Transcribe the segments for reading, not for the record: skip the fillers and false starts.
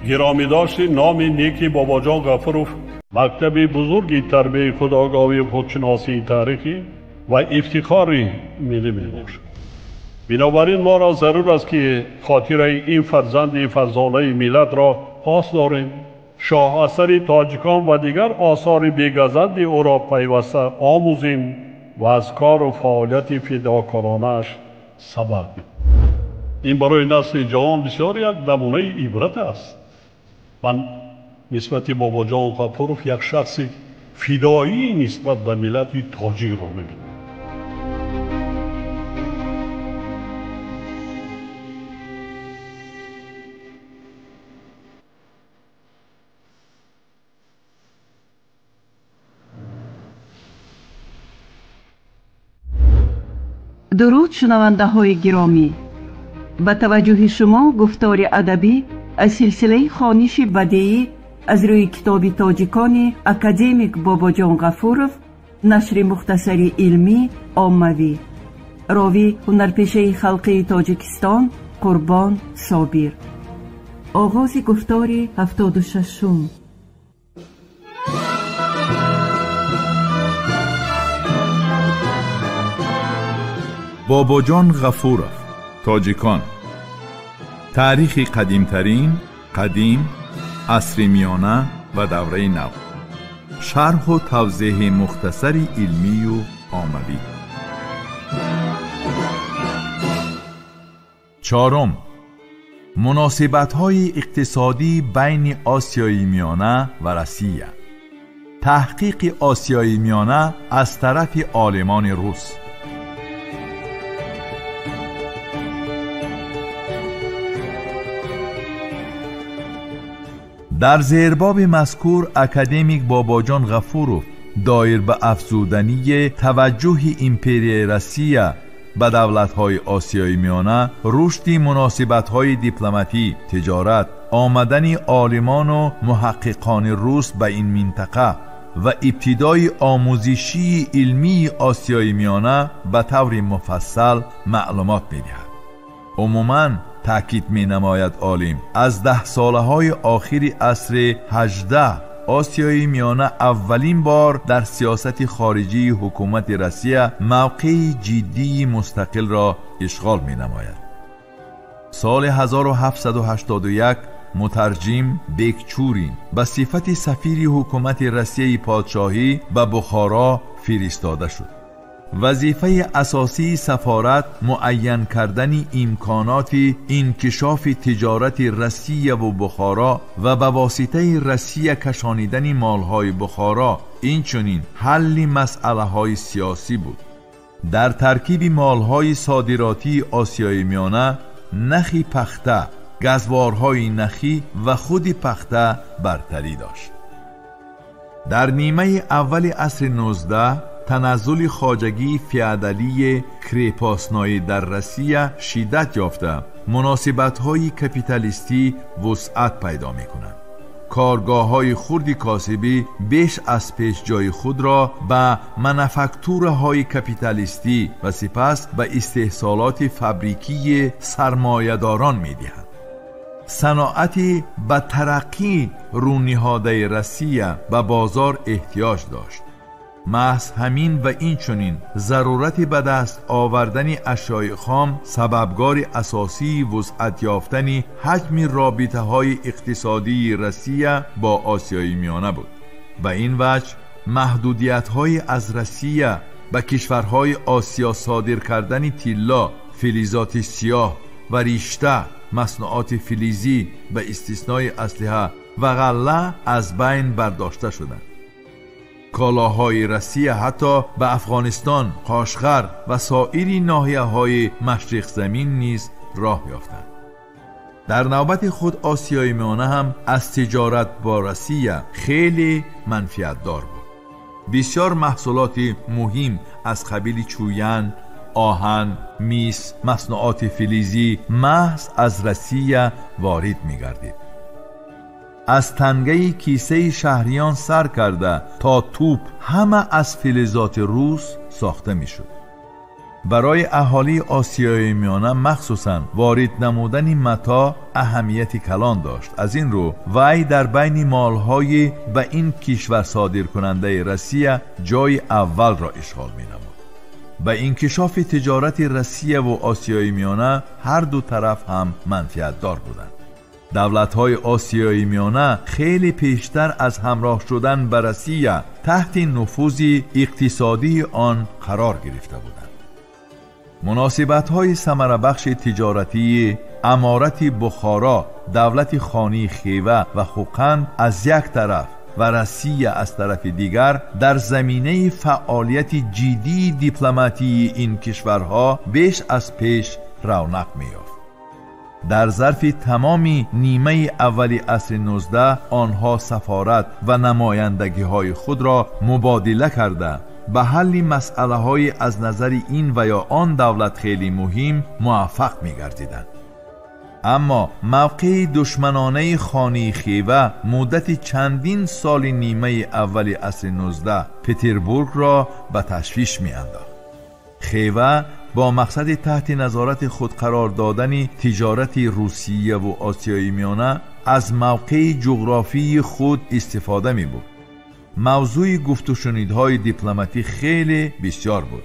Гиромӣ дошти номи неки Бобоҷон Ғафуров мактаби бузурги тарбияи худогоҳӣ, худшиносии таърихӣ ва ифтихори миллӣ мебошад. Бинобар ин моро зарур аст, ки хотираи ин фарзанди фарзонаи миллатро пос дорем, шоҳасари тоҷикон ва дигар осори бегазанди ӯро пайваста омӯзем ва аз кору фаъолияти фидокоронааш сабақ гирем. Ин барои насли ҷавон бисёр як намунаи ибрат аст. Ман нисбати Бобоҷон Ғафуров як шахси фидоӣ нисбат ба миллати тоҷикро мебинам. Дуруд, шунавандаҳои гиромӣ! Ба таваҷҷӯҳи шумо гуфтори адабӣ аз силсилаи хониши бадеӣ аз рӯи китоби тоҷикони академик Бобоҷон Ғафуров, нашри мухтасари илмӣ оммавӣ. Ровӣ ҳунарпешаи халқии Тоҷикистон Қурбон Собир. Оғози гуфтори 76-ум. Бобоҷон Ғафуров, тоҷикон. Таърихи қадимтарин, қадим, асри миёна ва давраи нав. Шарҳу тавзеҳи мухтасари илмию оммавӣ. Чорум. Муносибатҳои иқтисодӣ байни Осиёи Миёна ва Россия. Таҳқиқи Осиёи Миёна аз тарафи олимони рус. Дар зербоби мазкур академик Бобоҷон Ғафуров доир ба афзудании таваҷҷӯҳи империяи Россия ба давлатҳои Осиёи Миёна, рушди муносибатҳои дипломатӣ, тиҷорат, омадани олимону муҳаққиқони рус ба ин минтақа ва ибтидои омӯзишии илмии Осиёи Миёна ба таври муфассал маълумот медиҳад. Умуман, таъкид менамояд олим, аз 10 солаҳои охири асри 18 Осиёи Миёна аввалин бор дар сиёсати хориҷии ҳукумати Россия мавқеи ҷиддии мустақилро ишғол менамояд. Соли 1781 мутарҷим Бекчурин ба сифати сафири ҳукумати Россияи подшоҳӣ ба Бухоро фиристода шуд. Вазифаи асосии сафорат муайян кардани имконоти инкишофи тиҷорати Россияву Бухоро ва ба воситаи Россия кашонидани молҳои Бухоро, инчунин ҳалли масъалаҳои сиёсӣ буд. Дар таркиби молҳои содиротии Осиёи Миёна нахи пахта, газворҳои нахӣ ва худи пахта бартарӣ дошт. Дар нимаи аввали асри 19 таназзули хоҷагии феодалии крепостноӣ дар Россия шиддат ёфта, муносибатҳои капиталистӣ вусъат пайдо мекунанд. Коргоҳҳои хурди косибӣ беш аз пеш ҷои худро ба мануфактураҳои капиталистӣ ва сипас ба истеҳсолоти фабрикии сармоядорон медиҳанд. Саноати ба тараққӣ рӯниҳодаи Россия ба бозор эҳтиёҷ дошт. Маҳз ҳамин ва инчунин зарурати ба даст овардани ашёи хом сабабгори асосии вусъат ёфтани ҳаҷми робитаҳои иқтисодии Россия бо Осиёи Миёна буд. Ба ин ваҷҳ маҳдудиятҳои аз Россия ба кишварҳои Осиё содир кардани тилло, филизоти сиёҳ ва ришта, маснуоти филизӣ ба истиснои аслиҳа ва ғалла аз байн бардошта шуданд. Колоҳои Россия ҳатто ба Афғонистон, Қошғар ва соири ноҳияҳои машриқзамин низ роҳ ёфтанд. Дар навбати худ Осиёи Миёна ҳам аз тиҷорат бо Россия хеле манфиатдор буд. Бисёр маҳсулоти муҳим аз қабили чӯян, оҳан, мис, маснуоти филизӣ маҳз аз Россия ворид мегардид. Аз тангаи кисаи шаҳриён сар карда то тӯп ҳама аз филизоти рус сохта мешуд. Барои аҳолии Осиёи Миёна махсусан ворид намудани матоъ аҳамияти калон дошт. Аз ин рӯ вай дар байни молҳои ба ин кишвар содиркунандаи Россия ҷои аввалро ишғол менамуд. Ба инкишофи тиҷорати Россияву Осиёи Миёна ҳар ду тараф ҳам манфиатдор буданд. Давлатҳои Осиёи Миёна хеле пештар аз ҳамроҳ шудан ба Россия таҳти нуфузи иқтисодии он қарор гирифта буданд. Муносибатҳои самарабахши тиҷоратии Аморати Бухоро, давлати хонии Хева ва Хӯқанд аз як тараф ва Россия аз тарафи дигар дар заминаи фаъолияти ҷиддии дипломатии ин кишварҳо беш аз пеш равнақ меёфт. Дар зарфи тамоми нимаи аввали асри 19 онҳо сафорат ва намояндагиҳои худро мубодила карда ба ҳалли масъалаҳои аз назари ин ва ё он давлат хеле муҳим муваффақ мегардиданд. Аммо мавқеи душманонаи хонии Хева муддати чандин соли нимаи аввали асри 19 Петербургро ба ташвиш меандохт. Хева бо мақсади таҳти назорати худ қарор додани тиҷорати Русияву Осиёи Миёна аз мавқеи ҷуғрофии худ истифода мебурд. Мавзӯи гуфтушунидҳои дипломатӣ хеле бисёр буд.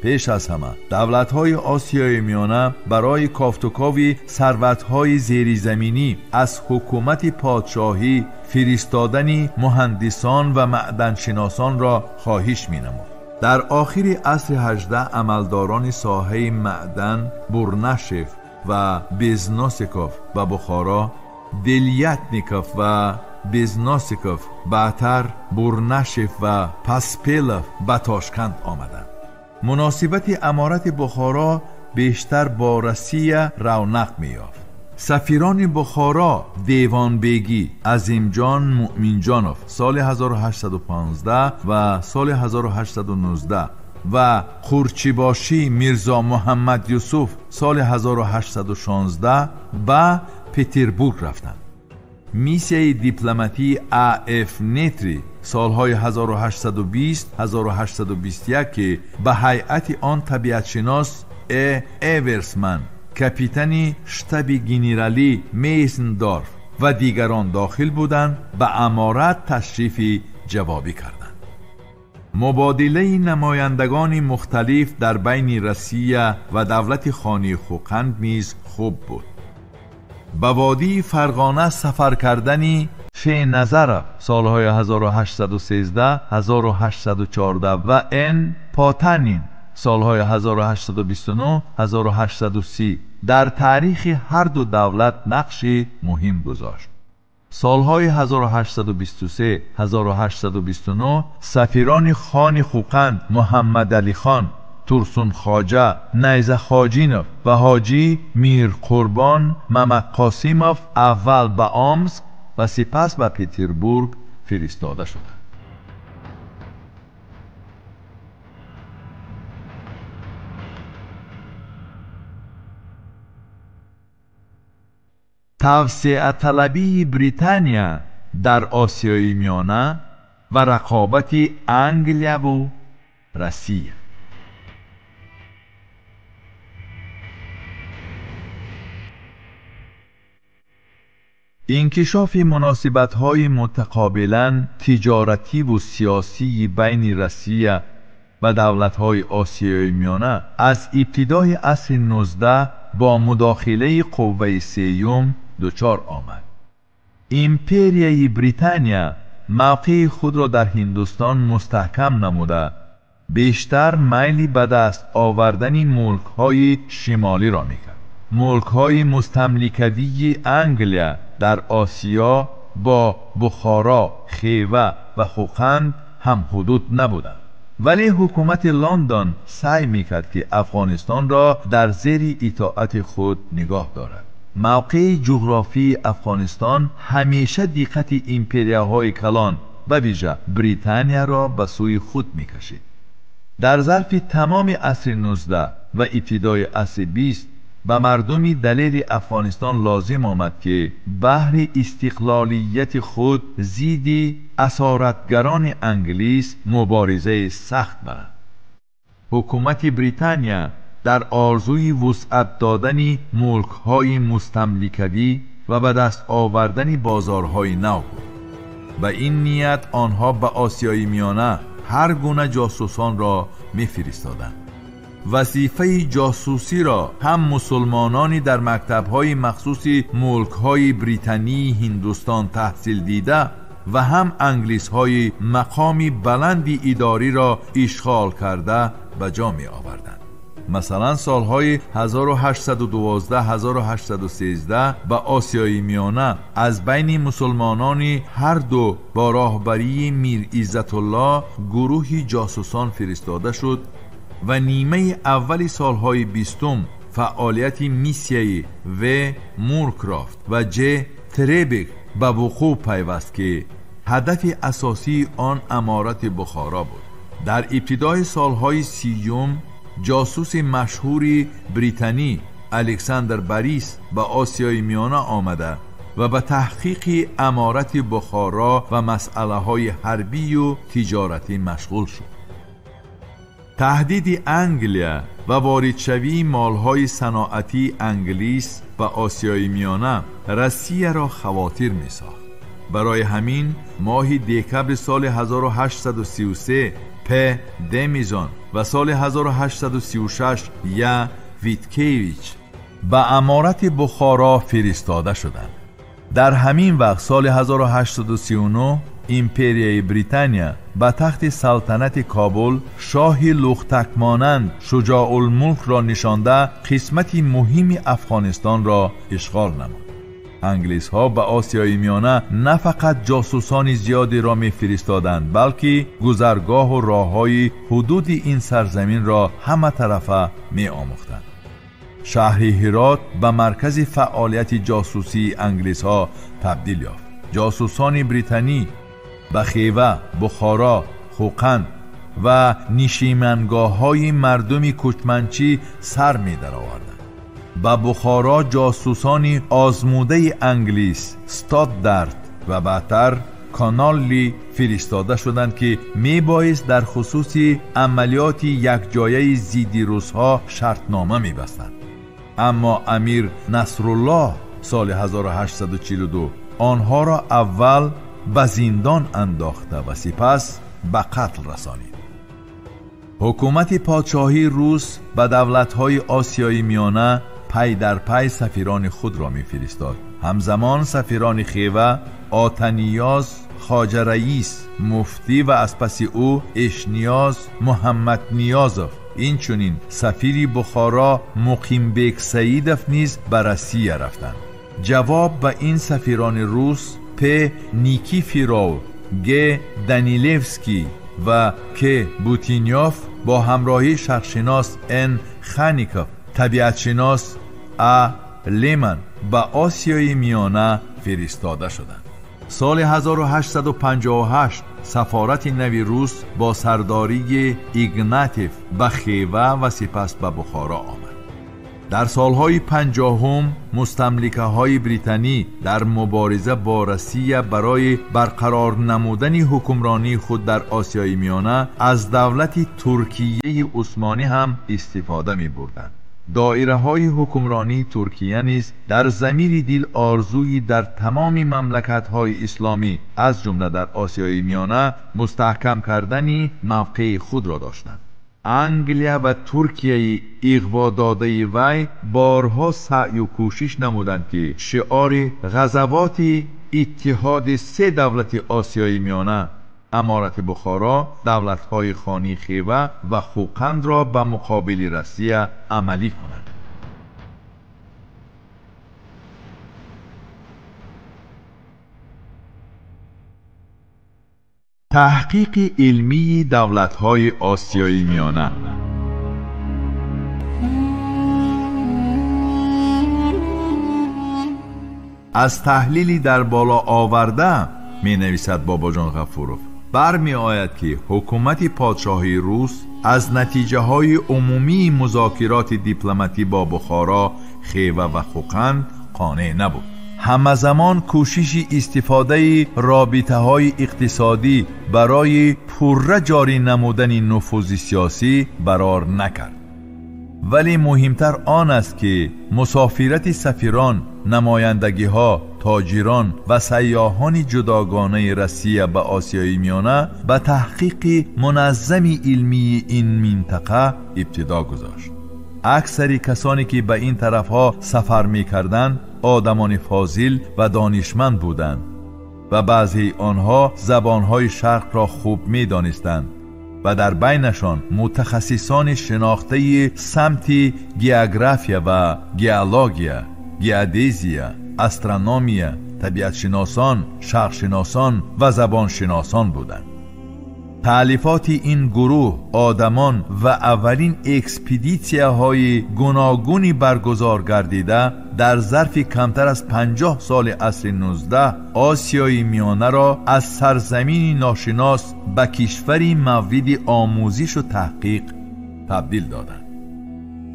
Пеш аз ҳама давлатҳои Осиёи Миёна барои кофтукови сарватҳои зеризаминӣ аз ҳукумати подшоҳӣ фиристодани муҳандисон ва маъданшиносонро хоҳиш менамуд. Дар охири асри 18 амалдорони соҳаи маъдан Бурнашев ва Безносиков ба Бухоро, Делятников ва Безносиков баъдтар Бурнашев ва Паспелов ба Тошканд омаданд. Муносибати Аморати Бухоро бештар бо Россия равнақ меёфт. Сафирони Бухоро Девонбегӣ Азимҷон Муъминҷонов соли 1815 ва соли 1819 ва Қурчибошӣ Мирзо Муҳаммад Юсуф соли 1816 ба Петербург рафтанд. Миссияи дипломатии А.Ф. Нетри солҳои 1820-1821 ки ба ҳайати он табиатшинос Э. Эверсман, капитани штаби генералӣ Мейсендорф ва дигарон дохил буданд, ба аморат ташрифи ҷавобӣ карданд. Мубодилаи намояндагони мухталиф дар байни Россия ва давлати хонии Хӯқанд низ хуб буд. Ба водии Фарғона сафар кардани Ф. Назаров солҳои 1813-1814 ва Н. Потанин солҳои 1829-1830 дар таърихи ҳар ду давлат нақши муҳим гузошт. Солҳои 1823-1829 сафирони хони Хӯқанд Муҳаммадалихон, Турсун Хоҷа, Найза Хоҷинов ва ҳоҷӣ Мирқурбон Мамадқосимов аввал ба Омск ва сипас ба Петербург фиристода шуданд. Тавсеаталабии Британия дар Осиёи Миёна ва рақобати Англияву Россия. Инкишофи муносибатҳои мутақобилан тиҷоративу сиёсии байни Россия ва давлатҳои Осиёи Миёна аз ибтидои асри 19 бо мудохилаи қувваи сеюм дучор омад. Империяи Британия мавқеи худро дар Ҳиндустон мустаҳкам намуда, бештар майли ба даст овардани мулкҳои шимолиро мекард. Мулкҳои мустамликавии Англия дар Осиё бо Бухоро, Хева ва Хӯқанд ҳамҳудуд набуданд. Вале ҳукумати Лондон саъй мекард, ки Афғонистонро дар зери итоати худ нигоҳ дорад. Мавқеи ҷуғрофии Афғонистон ҳамеша диққати империяҳои калон ба вижа Британияро ба сӯи худ мекашид. Дар зарфи тамоми асри 19 ва ибтидои асри 20 ба мардуми далери Афғонистон лозим омад, ки баҳри истиқлолияти худ зидди асоратгарони англис муборизаи сахт баранд. Ҳукумати Британия дар орзуи вусъат додани мулкҳои мустамликавӣ ва ба даст овардани бозорҳои нав буд. Ба ин ният онҳо ба Осиёи Миёна ҳар гуна ҷосусонро мефиристоданд. Вазифаи ҷосусиро ҳам мусулмонони дар мактабҳои махсуси мулкҳои Британии Ҳиндустон таҳсил дида ва ҳам англисҳои мақоми баланди идориро ишғол карда ба ҷо меоварданд. Масалан, солҳои 1812-1813 ба Осиёи Миёна аз байни мусулмонони ҳар ду бо роҳбарии Мир Иззатуллоҳ гурӯҳи ҷосусон фиристода шуд ва нимаи аввали солҳои 20 фаъолияти миссияи В. Муркрофт ва Ҷ. Требек ба вуқӯъ пайваст ки ҳадафи асосии он аморати Бухоро буд. Дар ибтидои солҳои 30 ҷосуси машҳури британӣ Александр Борис ба Осиёи Миёна омада ва ба таҳқиқи аморати Бухоро ва масъалаҳои ҳарбию тиҷоратӣ машғул шуд. Таҳдиди Англия ва воридшавии молҳои саноатии Англис ба Осиёи Миёна Россияро хавотир месохт. Барои ҳамин моҳи декабри соли 1833 П. Демизон ва соли 1836 Я. Виткевич ба аморати Бухоро фиристода шуданд. Дар ҳамин вақт соли 1839 империяи Британия ба тахти салтанати Кобул шоҳи лухтакмонанд Шуҷоулмулкро нишонда қисмати муҳими Афғонистонро ишғол намуд. Англисҳо ба Осиёи Миёна на фақат ҷосусони зиёдеро мефиристоданд, балки гузаргоҳу роҳҳои ҳудуди ин сарзаминро ҳама тарафа меомӯхтанд. Шаҳри Ҳирот ба маркази фаъолияти ҷосусии англисҳо табдил ёфт. Ҷосусони британӣ ба Хева, Бухоро, Хӯқанд ва нишимангоҳҳои мардуми кӯчманчӣ сар медароварданд. Ба Бухоро ҷосусони озмудаи англис Стоддарт ва баъдтар Канолли фиристода шуданд ки мебоист дар хусуси амалиёти якҷояи зидди русҳо шартнома мебастанд. Аммо Амир Насруллоҳ соли 1842 онҳоро аввал ба зиндон андохта ва сипас ба қатл расонид. Ҳукумати подшоҳии рус ба давлатҳои Осиёи Миёна пай дар пай сафирони худро мефиристод. Ҳамзамон сафирони Хева, Отаниёз Хоҷараис муфтӣ ва аз паси ӯ Эшниёз Муҳаммадниёзов, инчунин сафири Бухоро Муқимбек Саидов низ ба Россия рафтанд. Ҷавоб ба ин сафирони рус П. Никифиров, Г. Данилевский ва К. Бутинёв бо ҳамроҳии шарқшинос Н. Хаников, табиатшинос А. Леман ба Осиёи Миёна фиристода шуданд. Соли 1858 сафорати нави рус бо сардории Игнатев ба Хева ва сипас ба Бухоро омад. Дар солҳои 50 мустамликаҳои британӣ дар мубориза бо Россия барои барқарор намудани ҳукмронии худ дар Осиёи Миёна аз давлати Туркияи Усмонӣ ҳам истифода мебурданд. Доираҳои ҳукмронии Туркия низ дар замири дил орзуи дар тамоми мамлакатҳои исломӣ аз ҷумла дар Осиёи Миёна мустаҳкам кардани мавқеи худро доштанд. Англия ва Туркияи иғвододаи вай борҳо саъю кӯшиш намуданд ки шиори ғазавоти иттиҳоди се давлати Осиёи Миёна, аморати Бухоро, давлатҳои Хони Хева ва Хӯқандро ба муқобили Россия амалӣ кунанд. Таҳқиқи илмии давлатҳои Осиёи Миёна. Аз таҳлили дар боло оварда, менависад Бобоҷон Ғафуров, бармеояд ки ҳукумати подшоҳии рус аз натиҷаҳои умумии музокироти дипломатӣ бо Бухоро, Хева ва Хӯқанд қонеъ набуд. Ҳамазамон кӯшиши истифодаи робитаҳои иқтисодӣ барои пурра ҷорӣ намудани нуфузи сиёсӣ барор накард. Вале муҳимтар он аст, ки мусофирати сафирон, намояндагиҳо, тоҷирон ва сайёҳони ҷудогонаи Россия ба Осиёи Миёна ба таҳқиқи муназзами илмии ин минтақа ибтидо гузошт. Аксари касоне ки ба ин тарафҳо сафар мекарданд, одамони фозил ва донишманд буданд ва баъзеи онҳо забонҳои шарқро хуб медонистанд ва дар байнашон мутахассисони шинохтаи самти география ва геология, геодезия, астрономия, табиатшиносон, шарқшиносон ва забоншиносон буданд. Таълифоти ин гурӯҳ одамон ва аввалин экспедитсияҳои гуногуни баргузор гардида дар зарфи камтар аз 50 соли асри 19 Осиёи Миёнаро аз сарзамини ношинос ба кишвари мавриди омӯзишу таҳқиқ табдил доданд.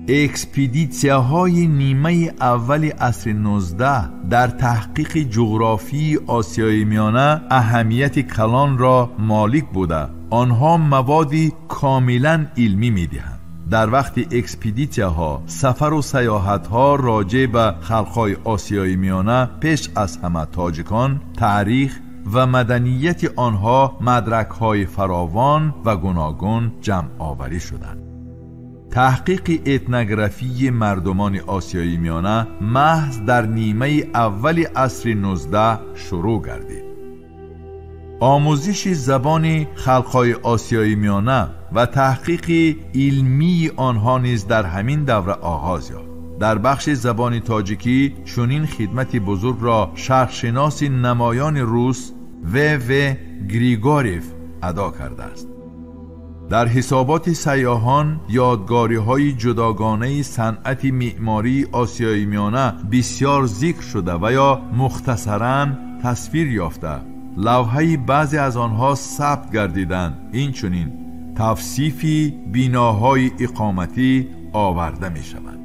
Экспедитсияҳои нимаи аввали асри 19 дар таҳқиқи ҷуғрофии Осиёи Миёна аҳамияти калонро молик буда, онҳо маводи комилан илмӣ медиҳанд. Дар вақти экспедитсияҳо, сафару саёҳатҳо роҷеъ ба халқҳои Осиёи Миёна пеш аз ҳама тоҷикон, таърих ва маданияти онҳо мадракҳои фаровон ва гуногун ҷамъоварӣ шуданд. Таҳқиқи этнографии мардумони Осиёи Миёна маҳз дар нимаи аввали асри 19 шурӯъ гардид. Омӯзиши забони халқҳои Осиёи Миёна ва таҳқиқи илмии онҳо низ дар ҳамин давра оғоз ёфт. Дар бахши забони тоҷикӣ чунин хидмати бузургро шарқшиноси намоёни рус В. В. Григорьев адо кардааст. Дар ҳисоботи сайёҳон ёдгориҳои ҷудогонаи санъати меъмории Осиёи Миёна бисёр зикр шуда ва ё мухтасаран тасвир ёфта, лавҳаи баъзе аз онҳо сабт гардиданд. Инчунин тавсифи биноҳои иқоматӣ оварда мешаванд.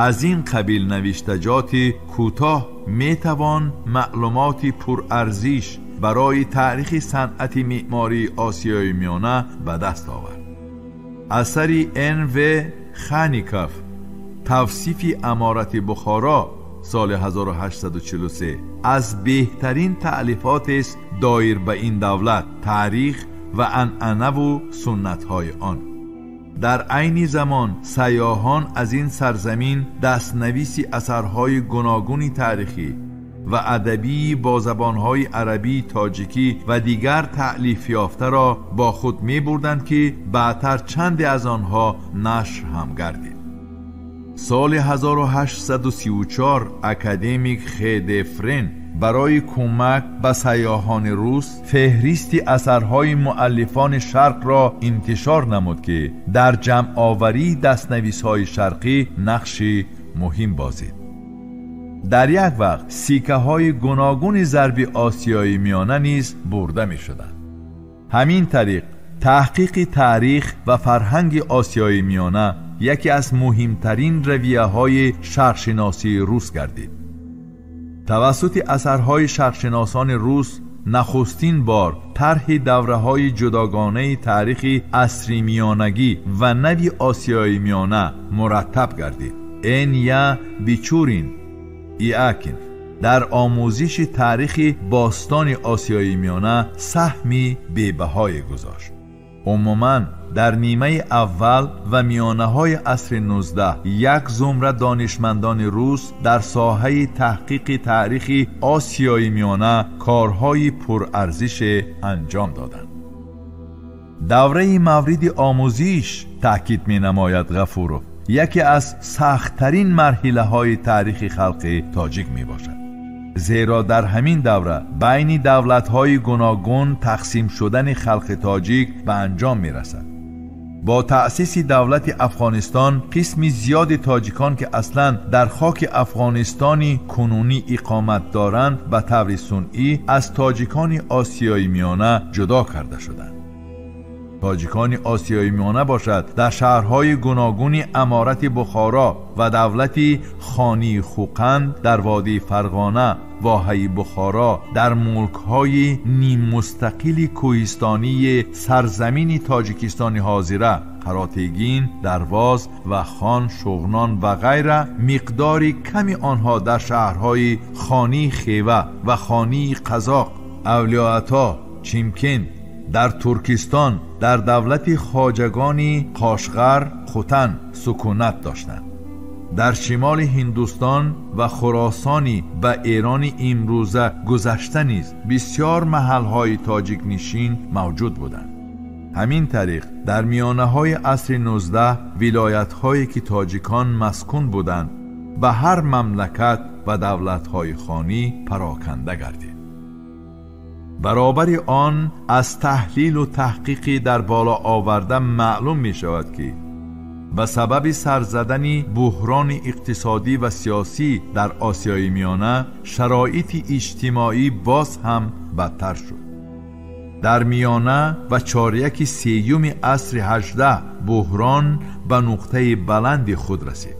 Аз ин қабил навиштаҷоти кӯтоҳ метавон маълумоти пурарзиш барои таърихи санъати меъмории Осиёи Миёна ба даст овард. Асари Н. В. Хаников тавсифи аморати Бухоро соли 1843 аз беҳтарин таълифотест доир ба ин давлат, таърих ва анъанаву суннатҳои он. Дар айни замон сайёҳон аз ин сарзамин дастнависи асарҳои гуногуни таърихӣ ва адабӣ бо забонҳои арабӣ, тоҷикӣ ва дигар таълифёфтаро бо худ мебурданд, ки баъдтар чанде аз онҳо нашр ҳам гардид. Соли 1834 академик Х. Д. Френ барои кӯмак ба сайёҳони рус феҳристи асарҳои муаллифони шарқро интишор намуд, ки дар ҷамъоварии дастнависҳои шарқӣ нақши муҳим бозид. Дар як вақт сикаҳои гуногуни зарби Осиёи Миёна низ бурда мешуданд. Ҳамин тариқ таҳқиқи таърих ва фарҳанги Осиёи Миёна яке аз муҳимтарин равияҳои шарқшиносии рус гардид. Тавассути асарҳои шарқшиносони рус нахустин бор тарҳи давраҳои ҷудогонаи таърихи асри миёнагӣ ва нави Осиёи Миёна мураттаб гардид. Н. Я. Бичурин Иакин дар омӯзиши таърихи бостони Осиёи Миёна саҳми бебаҳое гузошт. Умуман дар нимаи аввал ва миёнаҳои асри 19 як зумра донишмандони рус дар соҳаи таҳқиқи таърихи Осиёи Миёна корҳои пурарзише анҷом доданд. Давраи мавриди омӯзиш, таъкид менамояд Ғафуров, яке аз сахттарин марҳилаҳои таърихи халқи тоҷик мебошад. Зеро дар ҳамин давра байни давлатҳои гуногун тақсим шудани халқи тоҷик ба анҷом мерасад. Бо таъсиси давлати Афғонистон қисми зиёди тоҷикон, ки аслан дар хоки Афғонистони кунунӣ иқомат доранд, ба таври сунъӣ аз тоҷикони Осиёи Миёна ҷудо карда шуданд. Тоҷикони Осиёи Миёна бошад дар шаҳрҳои гуногуни аморати Бухоро ва давлати Хонии Хӯқанд дар водии Фарғона, воҳаи Бухоро, дар мулкҳои ниммустақили кӯҳистонии сарзамини Тоҷикистони ҳозира Қаротегин, Дарвоз ва Хон Шуғнон ва ғайра, миқдори ками онҳо дар шаҳрҳои Хонии Хева ва Хонии Қазоқ, Авлиёато, Чимкент, дар Туркистон, дар давлати хоҷагони Қошғар, Хутан сукунат доштанд. Дар шимоли Ҳиндустон ва Хуросони ба Эрони имрӯза гузашта низ бисёр маҳалҳои тоҷикнишин мавҷуд буданд. Ҳамин тариқ дар миёнаҳои асри 19 вилоятҳое ки тоҷикон маскун буданд ба ҳар мамлакат ва давлатҳои хонӣ пароканда гардид. Баробари он аз таҳлилу таҳқиқи дар боло оварда маълум мешавад ки ба сабаби сарзадани буҳрони иқтисодӣ ва сиёсӣ дар Осиёи Миёна шароити иҷтимоӣ боз ҳам бадтар шуд. Дар миёна ва чоряки сеюми асри 18 буҳрон ба нуқтаи баланди худ расид.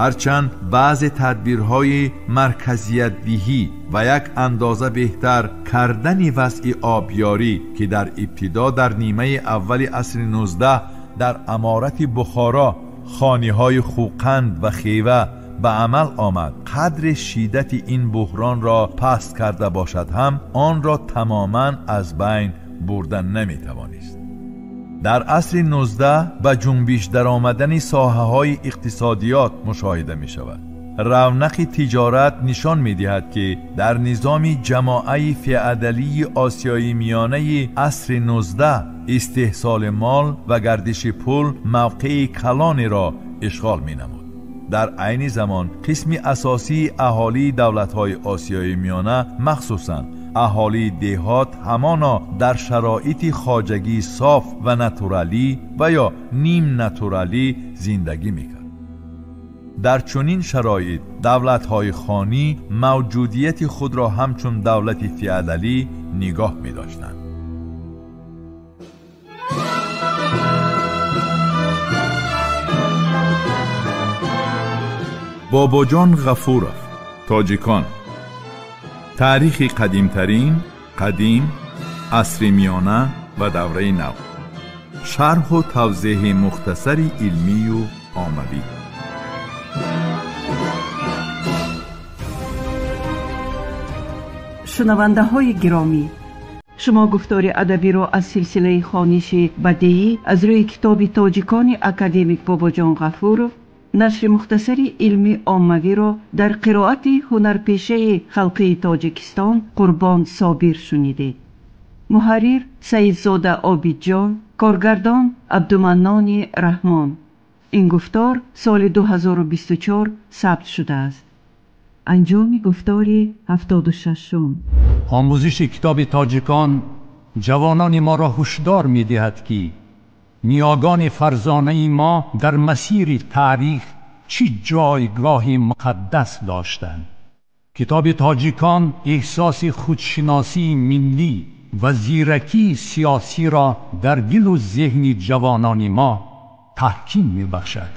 Ҳарчанд баъзе тадбирҳои марказиятдиҳӣ ва як андоза беҳтар кардани вазъи обёрӣ ки дар ибтидо дар нимаи аввали асри 19 дар аморати Бухоро, хониҳои Хӯқанд ва Хева ба амал омад, қадри шиддати ин буҳронро паст карда бошад ҳам онро тамоман аз байн бурда наметавонист. Дар асри 19 ба ҷунбиш даромадани соҳаҳои иқтисодиёт мушоҳида мешавад. Равнақи тиҷорат нишон медиҳад ки дар низоми ҷамоаи феодалии Осиёи Миёнаи асри 19 истеҳсоли мол ва гардиши пул мавқеи калонеро ишғол менамуд. Дар айни замон қисми асосии аҳолии давлатҳои Осиёи Миёна, махсусан аҳолии деҳот, ҳамоно дар шароити хоҷагии соф ва натуралӣ ва ё нимнатуралӣ зиндагӣ мекард. Дар чунин шароит давлатҳои хонӣ мавҷудияти худро ҳамчун давлати феодалӣ нигоҳ медоштанд. Бобоҷон Ғафуров, Тоҷикон. Таърихи қадимтарин, қадим, асри миёна ва давраи нав. Шарҳу тавзеҳи мухтасари илмию оммавӣ. Шунавандаҳои гиромӣ, шумо гуфтори адабиро аз силсилаи хониши бадеӣ аз рӯи китоби тоҷикони академик Бобоҷон Ғафуров, нашри мухтасари илми оммавиро дар қироати ҳунарпешаи халқии Тоҷикистон Қурбон Собир шунидед. Муҳаррир Саидзода Обидҷон, коргардон Абдуманнони Раҳмон. Ин гуфтор соли 2024 сабт шудааст. Анҷоми гуфтори 76-ум. Омӯзиши китоби тоҷикон ҷавонони моро ҳушдор медиҳад ки ниёгони фарзонаи мо дар масири таърих чӣ ҷойгоҳи муқаддас доштанд. Китоби тоҷикон эҳсоси худшиносии миллӣ ва зиракии сиёсиро дар дилу зеҳни ҷавонони мо таҳким мебахшад.